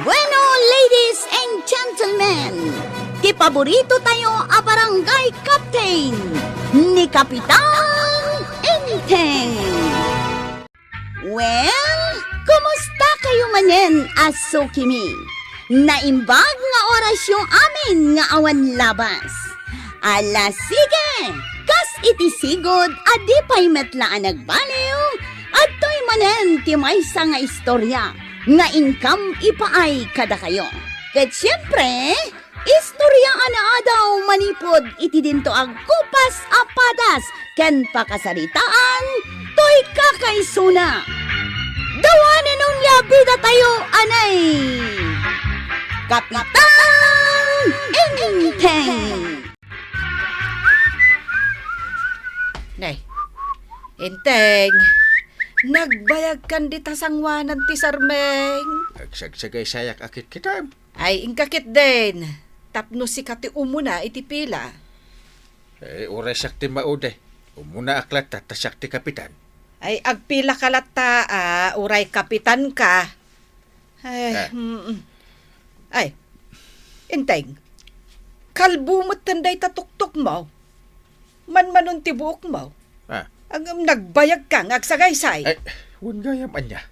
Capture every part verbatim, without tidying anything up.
Bueno, ladies and gentlemen, ti paborito tayo a barangay captain, ni Kapitan Enteng. Well, kumusta kayo manen a sukimi? Naimbag nga orasyo amin nga awan labas. Ala, sige! Kas iti sigud a di pay met la a nagbaliw, adtoy manen ti maysa nga istorya nga inkam ipaay kadakayo. Ket siempre, istorya a naadaw manipud iti dinto agkupas a padas ken pakasaritaan toy kakaisuna. Dawanen onia bidatayo, anay! Kapitan Enteng! Nay, Enteng, nagbayagkan dita sanguanan ti sarmeng. Agsagsagassayak a kitkitaem. Ay, inka ketdin, tapno sika ti umuna iti pila. Eh, uray siak ti maude. Umunaak latta ta siak ti kapitan. Ay, agpilaka latta, a, uray kapitanka. Ay, Ah. mm. Ay, Enteng, kalbo metten dayta tuktukmo. Manmanon ti buokmo. Ah. Ngem nagbayagka nga agsagaysay. Ay, wen gayam ania.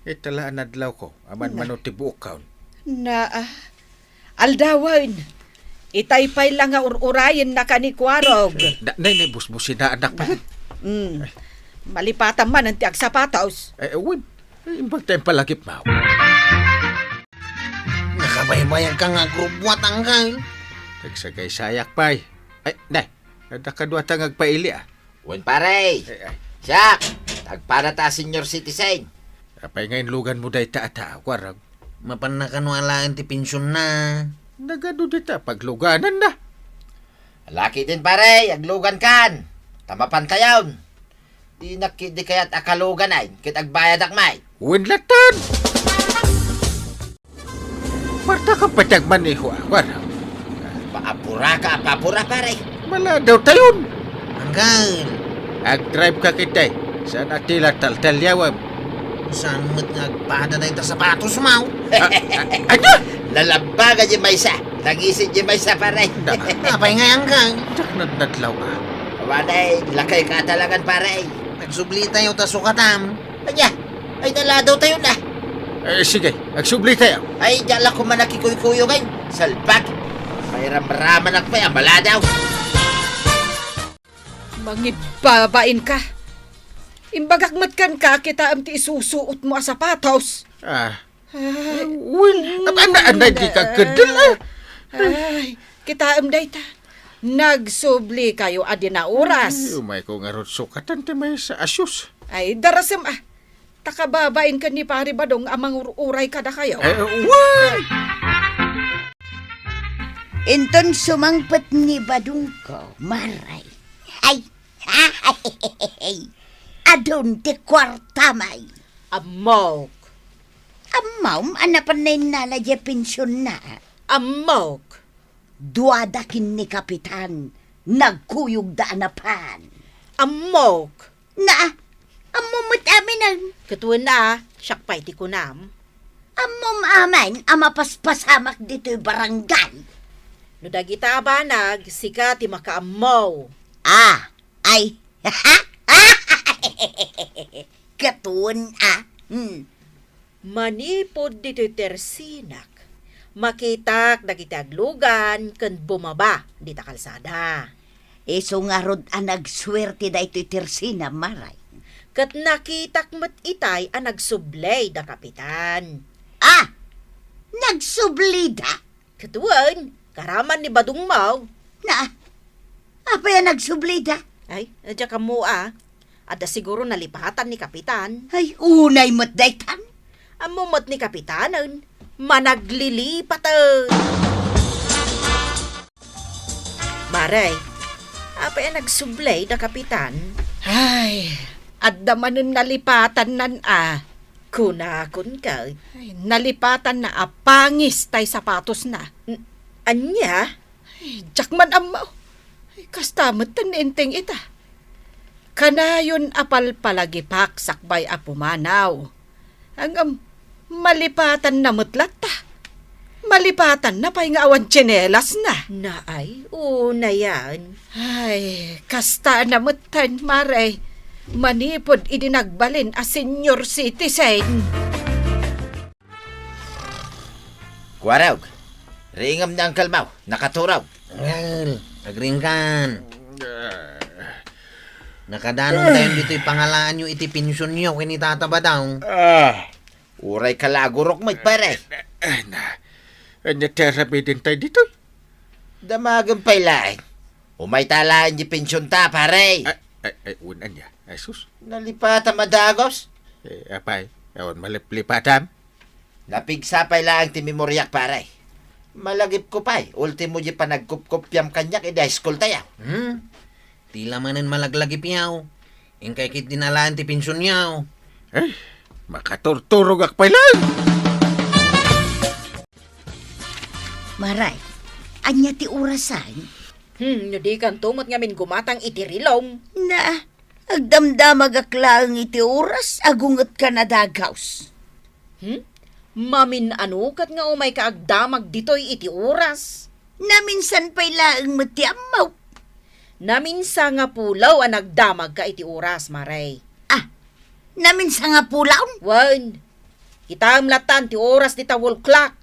Ita la a nadlawko, a manmanon ti buokkon. Na, ah, aldawen. Itay pay la nga ur-urayennaka ni Kuarog. Na, nay, nay, busbusinaanak pay. Mm. Malipatan man ti agsapatos. Eh, wen. Eh, imbag ta impalagipmo. Nakabaybayagka nga agrubbuat, Angkel. Agsagaysayak pay. Ay, nay, adda kaduata nga agpaili, a. Wen, pare. Ay, ay. Siak, agpada ta a senior citizen. Apay nga inluganmo dayta a tao, Kuarog? Mapanna kano alaen ti pensionna. Nagadu dita paglugananna? Ala ketdin, pare, aglugankan. Ta mapantayon. Dinak ketdi kayat a kaluganen ket agbayadak met. Wen latta. Marta ka pay ti agmaneho, a, Kuarog? Paapuraka a paapura, pare. Maladaw tayon. Angkel. Agdrive ka ketdi. Saan a ti la taltaliawem? Saan met nga agpada dayta sapatosmo? A, a, ania? Nalabbaga di maysa. Nangisit di maysa, pare. Da. Apay nga, Angkel? Diak nadnadlaw, a. Awan ay, lakay ka talagan, pare. Agsubli tayo ta sukatam. Ania? Ay, naladaw tayon, a. Eh, sige, agsubli tayo. Ay, diak la koma nakikuykuyo ngay. Salbag. Mairamramanak pay a maladaw. Mangibabain ka. Imbagak met kenka, kitaem ti isusuotmo a sapatos. Ah. Ay. Well, am-, am-, am-, di ka kedel, a. Ay, kitaem dayta. Nagsubli kayo a di nauras. Ay, umay ko ngarud sukatan ti maysa a shoes. Ay, darasem, a. Ta kababain ken ni Pari Badong a mangur-uray kadakayo. Eh, wen! Inton sumangpet ni Badongko, Maray. Ay! Adun ti kuartam ay. Ammok. Ammom a napan nainnala diay pensionna? Ammok. Duada ken ni Kapitan, nagkuyogda a napan. Ammok. Na, ammom met aminen. Ket wen a, siak pay ti kunam. Ammom amin a mapaspasamak ditoy barangay. No dagita a banag, sika ti makaammo. Ah, ay. Ket wen a. Hmm. Manipud ditoy tersinak, makitak dagiti aglugan ken bumaba dita kalsada. Isu ngarud a nagsuerte daytoy tersina, Maray. Ket nakitak met itay a nagsublida, Kapitan. Ah! Nagsublida? Ket wen, karaman ni Badongmo. Na, apay a nagsublida? Ay, diak ammo a. Adda siguro nalipatan ni Kapitan. Ay, unay met daytan. Ammo met ni Kapitanen, managlilipaten. Maray, apay a nagsublida, Kapitan? Ay, adda manen nalipatanna a. Kunakon ket. Ay, nalipatanna a pangis tay sapatosna. N-, ania? Ay, diak man ammo. Ay, kasta met ni Enteng ita. Kanayon a palpalagipak sakbay a pumanaw. Ngem, Malipatanna met latta. Malipatanna pay nga awan tsinelasna. Naay, unayan. Ay, kasta na metten, Mare. Manipud idi nagbalin a senior citizen. Kuarog, riingem ni Uncle Mau, nakaturog. Well, agriingkan. Nakadanon tayon ditoy pangalaanyo iti pensionyo ken ni Tata Badong. Ah, uray ka la agurok met, pare. Ay, na. Ania ti aramiden tayo ditoy? Damagem pay laeng. Umayta laeng di pensionta, pare. Ay, ay, ay, wen, ania? Ay, sus. Nalipata madagos. Eh, apay, awan maliplipatam? Napigsa pay laeng ti memoriak, pare. Malagipko pay, ultimo di panagkupkuppiam kaniak idi high school tayo. Hmm? Ti la manen malaglagipyo. Inkay ket dinalaen ti pensionyo. Eh, makaturturogak pay laeng. Maray, ania ti orasan? Hmm, no dikanto met ngamin gumatang iti rilom. Na, agdamdamagak laeng iti oras, agunget ka nadagaws. Hmm? Mamin-ano ket nga umayka agdamag ditoy iti oras? Naminsan pay laeng met ti ammok. Naminsa nga pulaw a nagdamagka iti oras, Maray. Ah, naminsa nga pulaw? Wen, kitaem lattan ti oras dita wall clock.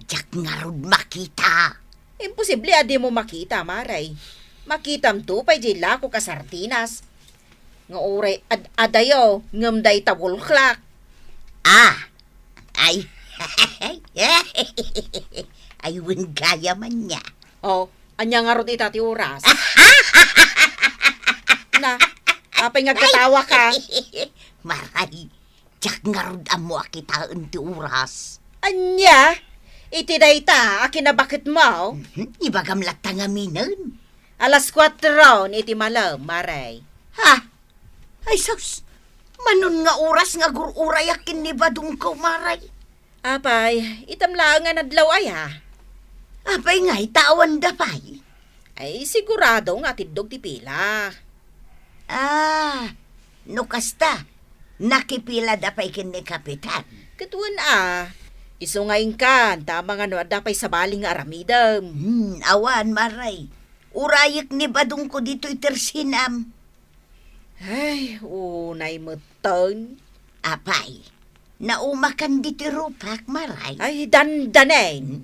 Diak ngarud makita. Imposible a dimo makita, Maray. Makitamto pay diay lakok a sardinas. Nga uray ad-adayo ngem dayta wall clock. Ah, ay. Ay, wen gayam ania. Oh, ania ngarud ita ti oras? Na, apay nga agtatawaka? Maray, diak ngarud ammo a kitaen ti oras. Ania? Iti dayta a kinabaketmo? Mhm, ibagam latta ngaminen. Alas kuatro iti malem, Maray. Ha? Ay, sus! Manon nga oras nga agur-urayak ken ni Badongko, Maray. Apay, itam laeng nga nadlaw aya? Apay ngay, ta awanda pay? Ay, sigurado nga atiddog ti pila. Ah, no kasta, nakipilada pay ken ni Kapitan? Ket wen a, isu nga inkan, ta amangan no adda pay sabali nga aramidem. Hmm, awan, Maray. Urayek ni Badongko ditoy tersinam. Ay, unay metten. Apay, naumakan ditoy rupak, Maray? Ay, dandanen.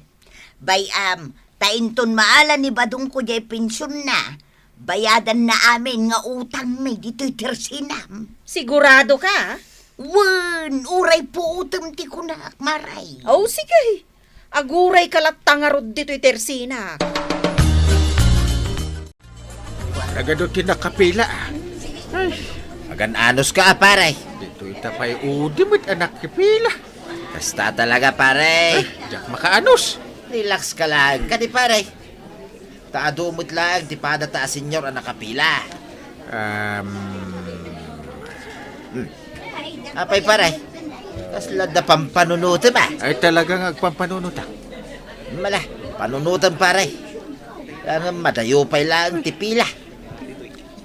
Bay-am, ta inton maala ni Badongko diay pensionna, bayadanna amin nga utangmi ditoy tersinam. Sigurado ka? Wen, uray puotem ti kunak, Maray. Aw, sige. Aguray ka latta ngarud ditoy tersinak. Nagadu ti nakapila, ah. Ay. Agan-anos ka, ah, pare. Ditoy ta pay udi met a nakipila. Kasta talaga, pare. Ay, diak makaanus. Relax ka lang. Kadi, pare. Ta adu met laeng ti padata a senior a nakapila. Um, Hmm. Apay, pare, kasla da pampanunutem, ah? Ay, talaga nga agpampanunutak. Mala, panunutem, pare. Ngem madayo pay laeng ti pila.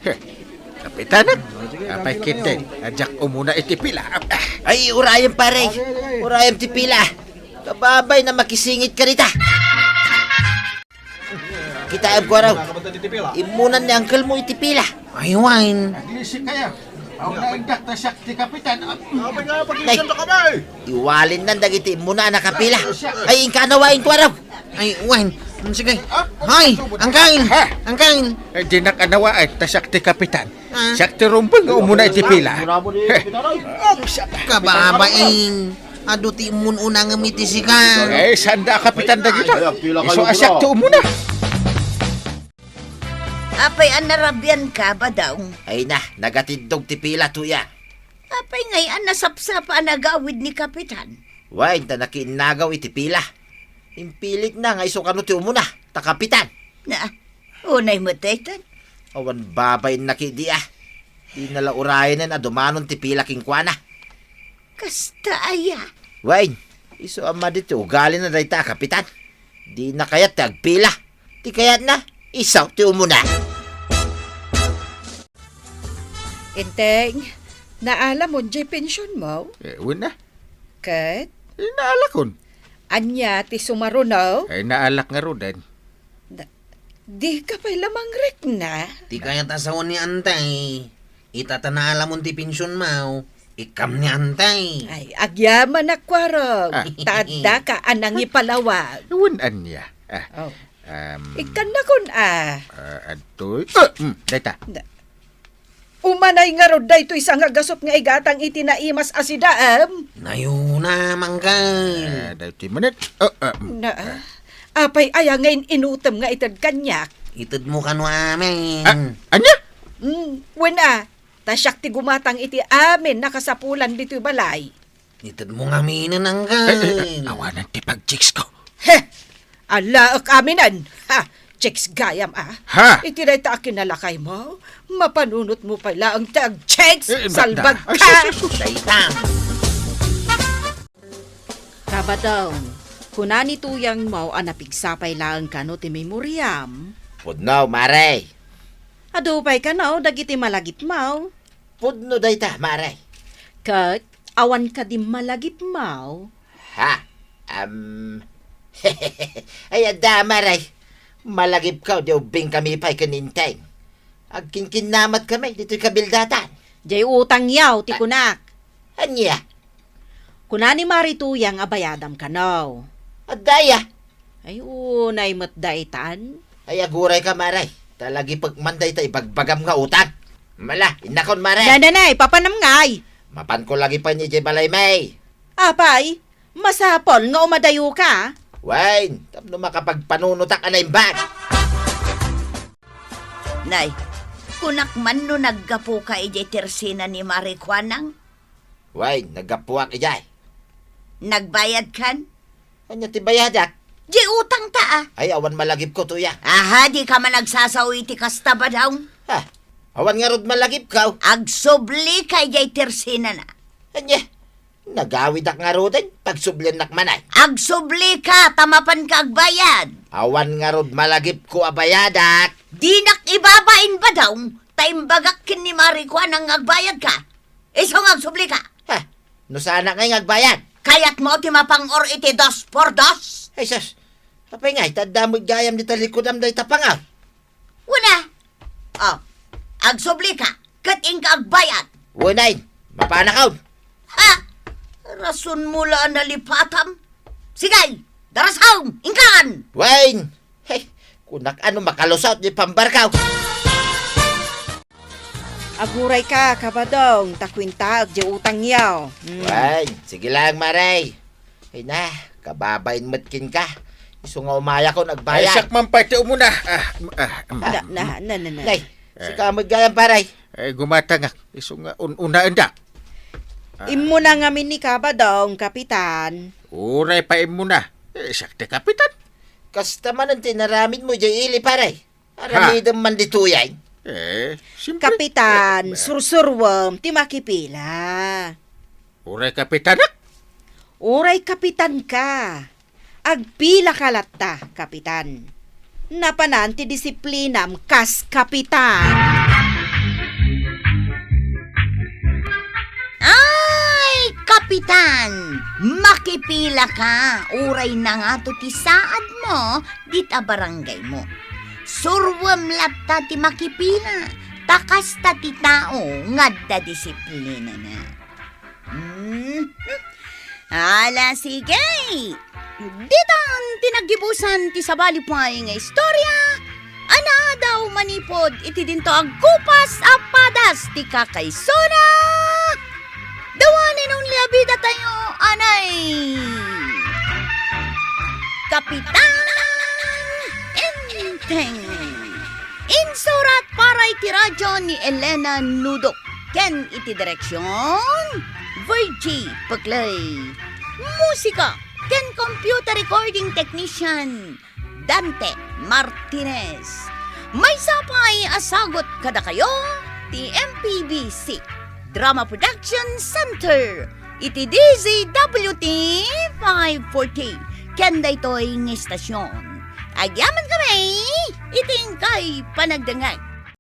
Heh, Kapitanak, apay ketdin, a diak umuna iti pila. Ay, urayem, pare. Urayem ti pila. Kababay na makisingit ka dita. Kitaem, kuarog. Immunan ni uncle mo iti pila. Ay, wen. Ay, iwalin nan dagiti immuna a nakapila. Ay, inka anawaen, kuarog. Ay, wen. Mm, sige. Hoy, uncle! Uncle! Eh, dinak anawaen, ta siak ti kapitan. Ah. Siak ti rumbeng nga umuna iti pila. Heh. Kababain. Adu ti immun-una ngem iti sika. Eh, sanda a kapitan dagita. Isu a siak ti umuna. Apay a narabian ka, Badong? Ay na, nagatiddog ti pila, tuya. Apay ngay a nasapsapa a nagawid ni Kapitan? Wen, ta nakiinnagaw iti pila. Impilit na nga isu kano ti umuna, ta kapitan. Na, unay met daytan. Awan babain na kidi, ah. Di na la urayanen a dumanon ti pila kenkuana. Kasta aya? Wen, isu a madi ti ugali na dayta a kapitan. Di na kayat ti agpila. Ti kayatna, isu ti umuna. Enteng, naalamon diay pension mo? Eh, wen na. Ket? Inaalakon. Ania ti sumaruno? Ay, naalak ngaruden. Da-, dika pay la mangrikna? Ti kayat a sao ni Antay. Ita ta naalamon ti pensionmo, ikkam ni Antay. Ay, agyamanak, Kuarog. Ah. Ta addaka a nangipalawag. Wen ania? Ah, Oh. um, Ikkannakon, ah. Ah, adtoy. Ah, mm, dayta. Da-, Umanay ngarud daytoy sa nga gasop nga igatang iti naimas a sidaem. Nayuna, manggay. Ah, daytoy manen. Ah, ah, mm. Na, apay aya nga in-inutem nga ited kaniak? Itedmo kano amin. Ah, ania? Mm, wen a, ta siak ti gumatang iti amin a kasapulan ditoy balay. Itedmo ngaminen, anggal. Eh, eh, eh, awanan ti pagchicks ko. He! Alaek aminen! Ha! Chicks gayam, ah. Ha? Iti dayta a kinalakaymo, mapanunotmo pay laeng ti agchicks, eh, da-, salbag da-, ay, ka! Sus, sus, sus. Dayta. Kabadong, kuna ni tuyangmo a napigsa pay laeng kano ti memoriam. Pudno, mare. Adu pay kano dagiti malagipmo. Pudno dayta, mare. Ket awan kadi malagipmo? Ha? Am, ay, adda, mare. Malagipko, di ubbingkami pay ken Inteng. Agkinkinnamat kami ditoy kabildatan. Jay utangyo ti Ah. kunak. Ania? Kuna ni Mari Tuyang a bayadam kano. Adda aya? Ay, unay met daytan. Ay, agurayka, Mare. Talagipek man dayta ibagbagam nga utang. Mala, innakon, Mare. Nananay, papanam ngay. Mapanko lagi pay idiay balay, May. Apay, masapul nga umadayoka. Wen, tapno makapagpanunotak a naimbag. Nay, kunak man no naggapuka idiay tersina ni Mari Kuanang? Wen, naggapuak idiay. Nagbayadkan? Ania ti bayadak? Di utangta, ah. Ay, awan malagipko, Tuyang. Aha, dika man agsasao iti kasta, Badong? Ha? Awan ngarud malagipko? Agsublika idiay tersinana. Ania? Nagawidak ngaruden, pagsubliannak manen. Agsublika, ta mapanka agbayad. Awan ngarud malagipko a bayadak. Dinak ibabain, Badong, ta imbagak ken ni Mari Kuanang nga agbayadka. Isu nga agsublika. Ha? No saanak ngay nga agbayad? Kayatmo ti mapang-or iti dos por dos? Ay, sus. Apay ngay, ta adda met gayam dita likudam dayta pang-or. Wen a. Oh, agsublika, ket inka agbayad. Wen ay, mapanakon. Ha? Rasonmo la a nalipatam. Sige, darasam, inkan! Wen! Hey, kunak ano makalusot di pambarkaw. Agurayka, Kabadong, ta kuentaek di utangyo. Hmm. Wen, sige lang, Mare. Ay na, kababain met kenka. Isu nga umayakon agbayad. Ay, siak man pay ti umuna. Ah, ah, mm, Na, na, mm. na, na, na. Nay, Eh. sika met gayam, pare. Eh, gumatangak. Isu nga un-, unaenda. Ah. Immuna ngamin ni Kabadong, Kapitan. Uray pay immuna. Eh, siak ti kapitan. Kasta manen ti inaramidmo idiay ili, pare. Ha? Aramidem man ditoy ay. Eh, siyempre. Kapitan, Eh, eh. sursuruem ti makipila. Uray kapitanak? Uray kapitanka. Agpilaka latta, Kapitan. Napanan ti disiplinam kas kapitan. Ay, Kapitan! Makipilaka, uray nangato ti saadmo dita barangaymo. Suruem latta ti makipila, ta kasta ti tao nga adda disiplinana. Hmm. Ala, sige. Ditan ti naggibusan ti sabali pay nga istorya a naadaw manipud iti dinto agkupas a padas ti kakaisuna. The one and only a bidatayo, anay, Kapitan Enteng. Insurat para iti radyo ni Elena Nudo ken iti direksion, Virgie Peclay. Musika ken computer recording technician, Dante Martinez. Maysa pay a sagut kadakayo ti M P B C Drama Production Center iti D Z W T five forty ken daytoy nga istasyon. Agyaman kami iti inkay panagdengngeg.